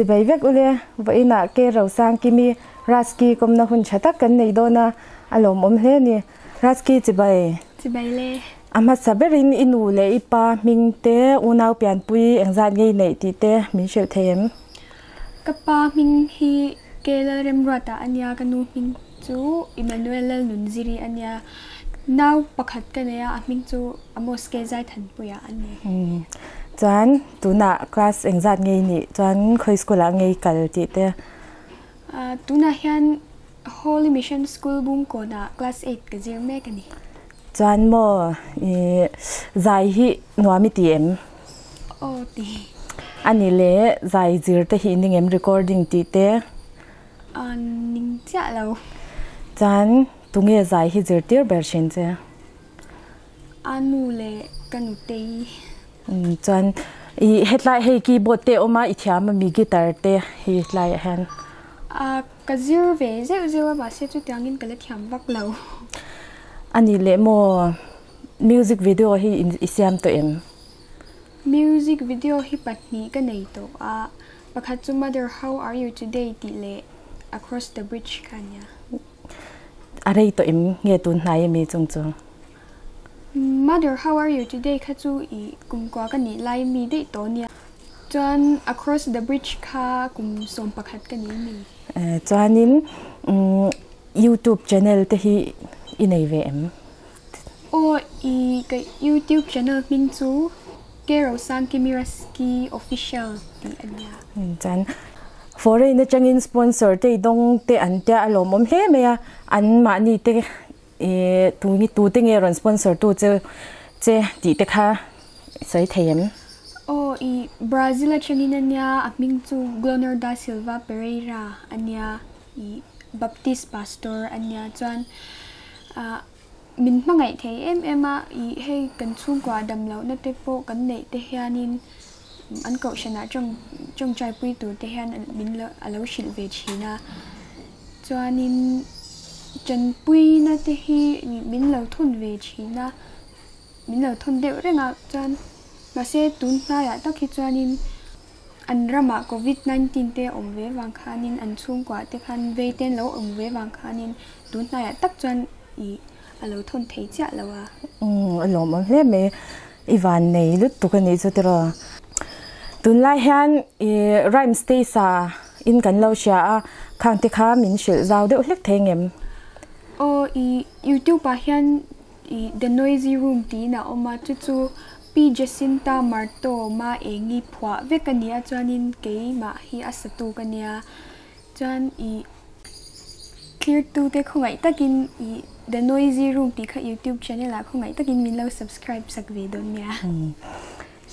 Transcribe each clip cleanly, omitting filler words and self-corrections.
Chibai vek ule, vawiinah Ke Rosangkimi Raski kawmna hun tha tak kan nei dawn a, a lawmawm hle a ni. Raski chibai. Chibai le. A hmasa berin i nu leh i pa hming te, unau pianpui engzat ngei neih tih te min hrilh thei em? Ka pa hming hi Ke Lalremruata a nia, ka nu hming chu Emmanuel Lalnunziri a nia. Nau pakhat ka nei a, a hming chu Amos Ke Zaithanpuia a ni. Chuan tunah class engzat ngei nih chuan khawi school ah ngei kal tih te? Tunah hian Holy Mission School Bungkawnah class eight ka zir mek a ni. Chuan maw i zai hi nuam i ti em? Aw ti. A ni le, zai zir te hi ning em recording tih te? Ning chiah lo. Chuan tunge zai hi zirtir ber thin che? A nu leh ka nutei. Chuan i hetlai hei keyboard te awm a i thiam ami guitar te hi tlaiah hian. A ka zir ve zeuh zeuh a mahse chutiangin ka la thiam vak lo. A nih leh maw music video hi i siam tawh em? Music video hi pahnih ka nei tawh a, pakhat chu Mother how are you today tih leh Across the bridge kha a nia. A rei tawh em nge tun hnai ami chung chu? Mother how are you today kha chu i kumkua ka nih lai mi daih tawh nia. Chuan across the bridge kha kum 11 ka ni mi. Chuanin youtube channel te hi i nei ve em? Aw i ka youtube channel hming chu Ke Rosangkimiraski Official tih a nia. Chuan foreign atangin sponsor te i dawng te an tia a lawmawm hle mai a, an mahni te i tu tu te nge rawn sponsor tu che che tih te kha sawi thei em? Aw i Brazil atangin a nia, a hming chu Glonor da Silva Pereira a nia, i Baptist pastor a nia chuan ah Min hmangaih thei em em a, ih hei kan chhungkua dam lohna te pawh kan neih te hianin an kohhranah tawng tawngtaipui tur te hian min lo a lo hrilh ve thin a. Chuanin tanpuina te hi min lo thawn ve thin a, min lo thawn deuh reng a, chuan mahse tun hnaiah tak hi chuanin An ramah Covid 19 te awm ve vang khanin an chhungkuah te khan vei te an lo awm ve vang khanin tun hnaiah tak chuan ih a lo thawn thei chiah lo a. Umm a lawmawm hle mai, i van nei lutuk a nih chu tiraw. Tunlai hian ih rhyme stage ah in kan lo hria a, khang te kha min hrilh zau deuh hlek thei ngem? Aw ih youtube ah hian ih the noisy room tiin a awm a, chu chu Pi Jacinta Marto ma engi phuah vek a nia chuanin keimah hi a satu ka nia chuan ih clear tu te khawngaih takin ih The Noisy Room tih kha YouTube channel ah khawngaih takin min lo subscribe sak ve dawn nia.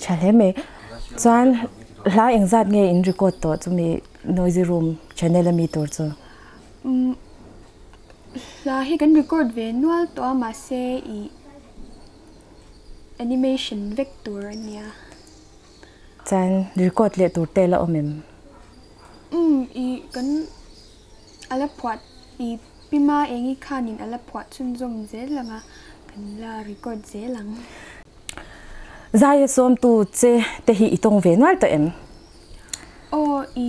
Tha hle mai. Chuan hla engzat nge in record tawh chumi Noisy Room channel ami tur chu? Umm hla hi kan record ve nual tawh a mahse ih Animation vek tur a nia. Chuan record leh tur te la awm em? Umm i kan a la phuah i Pima Engi khanin a la phuah chhunzawm zel ang a, kan la record zel ang. Zaia sawmtu che te hi i tawng ve nual tawh em? Aw i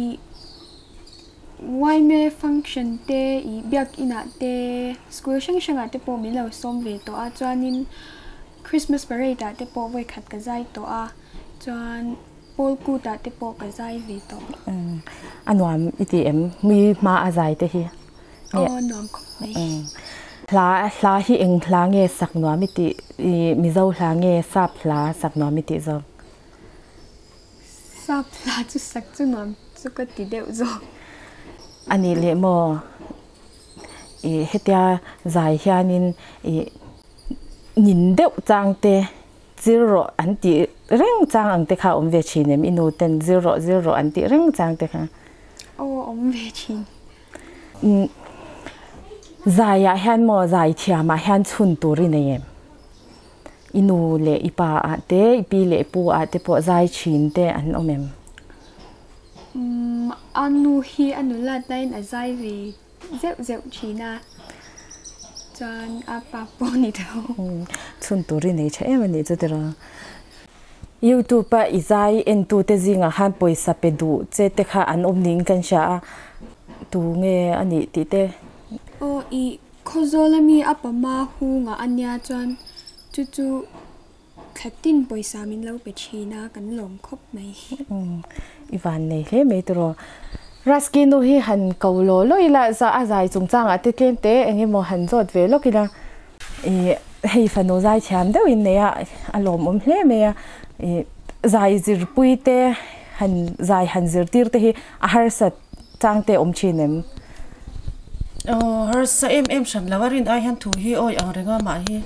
Yma function te i biak inah te school hrang hrangah te pawh min lo sawm ve tawh a chuanin Christmas parade ah te pawh vawikhat ka zai tawh a chuan Pawl kut ah te pawh ka zai ve tawh. A nuam i ti em? Mi hma a zai te hi. Aw nuam khawp mai. Hla hla hi eng hla nge sak nuam i tih i Mizo hla nge sap hla sak nuam i tih zawk? Sap hla chu sak chu nuam chu ka ti deuh zawk. A nih leh maw i hetia zai hianin i nin deuh chang te zir rawh an tih reng chang ang te kha awm ve thin em? I nu ten zir rawh zir rawh an tih reng chang te kha. Aw awm ve thin. Zaiah hian maw zai thiamah hian chhun tur i nei em? I nu leh i pa ah te, i pi leh i pu ah te pawh zai thin te an awm em? Umm, a nu hi a nula tain a zai ve zeuh zeuh thin a, chuan a pa pawh ni tho. Chhun tur i nei tha em a nih chu tiraw? YouTube a i zai entute zingah khan pawisa pe duh che te kha an awm niin kan hria a, tu nge a nih tih te. Aw i Khawzawl ami a pama hunga a nia chuan chu chu thla tin pawisa min lo pe thin a, kan lawm khawp mai. Umm i van nei hle mai tiraw. Rasky nu hi han ko law law ila za a zai chungchangah te tlem te eng emaw han zawt ve lawk ila. I hei fanu zai thiam deuh in nei a, a lawmawm hle mai a. I zai zirpui te han zai han zirtir te hi a harsat chang te awm thin em? Aw harsa em em hran lo a, rin ai hian thu hi awi ang reng a mah hi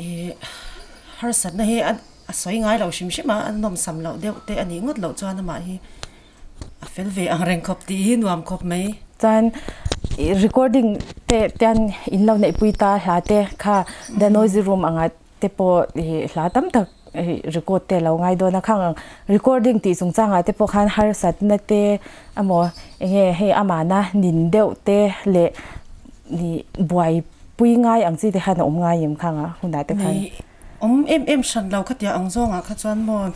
i harsatna hi a sawi ngai lo hrim hrim a, a nawmsam loh deuh te a nih ngawt loh chuan amah hi A fel ve ang reng khawp tih hi nuam khawp mai. Chuan recording te tian in lo neihpui ta hla te kha the noisy room anga te pawh i hla tam tak record te lo ngai dawn a khang ang recording tih chungchangah te pawh khan harsatna te emaw enge hei amahna nin deuh te leh i buaipui ngai ang chi te khan a awm ngai em khang a hunah te khan. Nei awm em em hran lo khatia ang zawngah kha chuan maw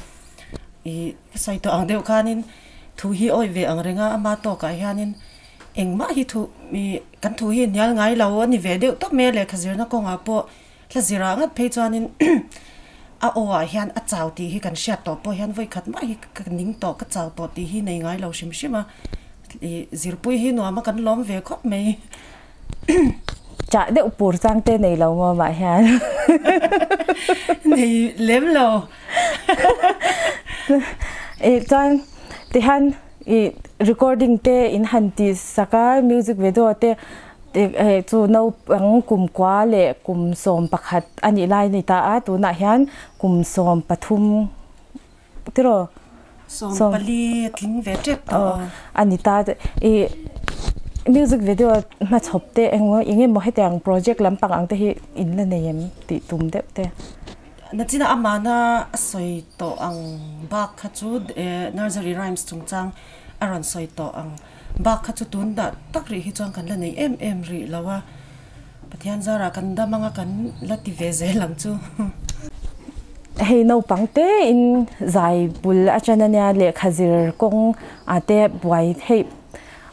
i Ka sawi tawh ang deuh khanin thu hi awih ve ang reng a, ama tawkah hianin engmah hi thu ih kan thu hi hnial ngai lo a ni ve deuh tawp mai a, lehkha zirna kawngah pawh hla zirah ngat phei chuanin a aw ah hian a chau tih hi kan hriat tawh pawh hian vawikhat mah hi ka ning tawh ka chau tawh tih hi nei ngai lo hrim hrim a, ih zirpui hi nuam a kan lawm ve khawp mai. Chah deuh pur chang te nei lo maw mah hian. Nei lem lo. I chuan tihian i recording te in han ti sak a music video te hei chu naupang kum kua leh kum 11 a nih lai a ni ta a tunah hian kum 13 tiraw? 14 a tling ve tep tawh a. A ni ta i music video hmachhawp te eng eng emaw hetiang project lampang ang te hi in la nei em tih tum deuh te. Nachina amahna a sawi tawh ang bak kha chu nursery rhymes chungchang a rawn sawi tawh ang bak kha chu tun dah tak rih hi chuan kan la nei em em rih lo a. Pathian zarah kan dam anga kan la ti ve zel ang chu. Hei naupang te in zai bul atana nia lehkha zir kawng ah te buai theih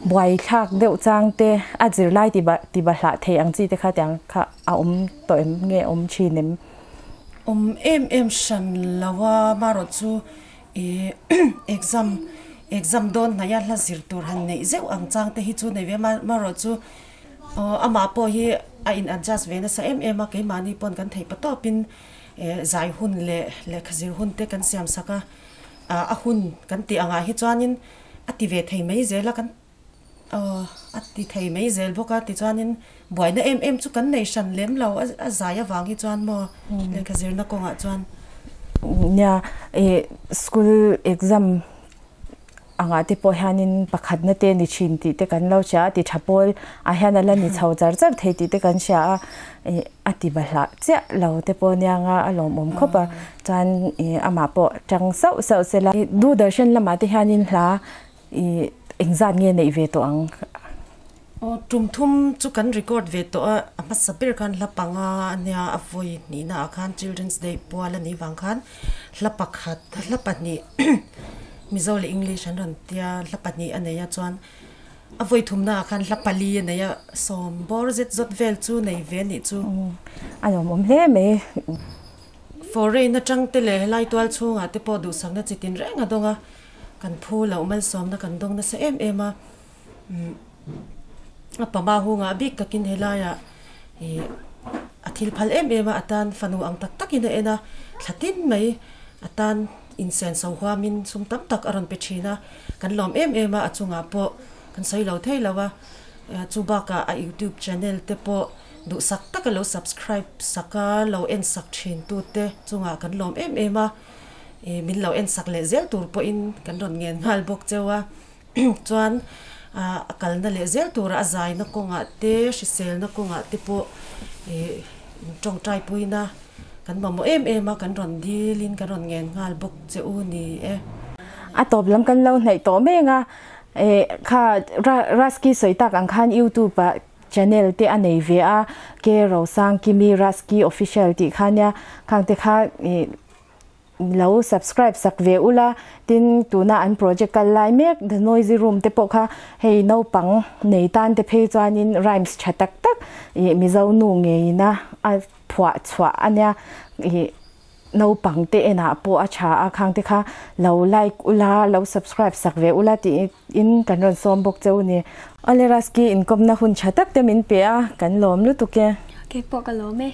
buai thlak deuh chang te a zir lai ti ti bahlah thei ang chi te kha tiang kha a awm tawh em nge awm thin em? Awm em em hran lo a, marawh chu ih exam exam dawn hnaih a hla zir tur han neih zeuh ang chang te hi chu nei ve a, marawh chu Aw, amah pawh hi a in adjust ve nasa em em a, keimahni pawn kan theih patawpin zai hun leh lehkha zir hun te kan siam sak a, a hun kan tih angah hi chuanin a ti ve thei mai zel a, kan aw a ti thei mai zel bawk a, tichuanin buaina em em chu kan nei hran lem lo a zai avang hi chuan maw lehkha zirna kawngah chuan. Nia, ih school exam Angah te pawh hianin pakhatna te ni thin tih te kan lo hria a, ti tha pawl ah hian a la ni chho char char thei tih te kan hria a, ih a ti bahlah chiah lo te pawh nia nga a lawmawm khawp a, chuan ih amah pawh tang sauh sauh sela. Doordarshan lamah te hianin hla ih engzat nge neih ve tawh ang? Aw tum thum chu kan record ve tawh a, a hmasa ber khan hla panga a nia, a vawi hnihna ah khan Children's Day pual a nih vang khan hla pakhat hla pahnih Mizo leh English an rawn tia hla pahnih a nei a chuan a vawi thumna ah khan hla pali a nei a, sawm bawr zet zawt vel chu nei ve a nih chu. A lawmawm hle mai. Foreign atang te leh helai tual chhungah te pawh duhsakna chi tin reng a dawng a, kan phu loh malsawmna kan dawng nasa em em a. A pama hungah bik takin helaiah ih a thil phal em em a, a tan fanu ang tak takin a en a, thla tin mai a tan insen so huamin sum tam tak a rawn pe thin a, kan lawm em em a, a chungah pawh kan sawi lo thei lo a, chu bakah a youtube channel te pawh duhsak taka lo subscribe sak a, lo en sak thin tute chungah kan lawm em em a, ih min lo en sak leh zel tur pawhin kan rawn ngen nghal bawk cheu a. Chuan a kalna leh zel tura a zaina kawngah te, hriselna kawngah te pawh ih tawngtai puina kan mamawh em em a, kan rawn dilin kan rawn ngen nghal bawk che u ni e. A tawp lam kan lo hnaih tawh mek a, eh kha Rasky sawi tak ang khan YouTube ah channel te a nei ve a, K Rosangkimi Rasky Official tih kha nia, khang te kha ih. Lo subscribe sak ve ula, tin tuna an project kal lai mek The Noisy Room te pawh kha hei naupang nei tan te phei chuanin rhymes tha tak tak ih Mizo nu ngeina a phuah chhuah ania ih naupang te enah pawh a tha a khang te kha lo like ula lo subscribe sak ve ula tih in kan rawn sawm bawk cheu ni. Awle Rasky inkawmna hun tha tak te min pe a kan lawm lutuk e. Keipawh ka lawm e.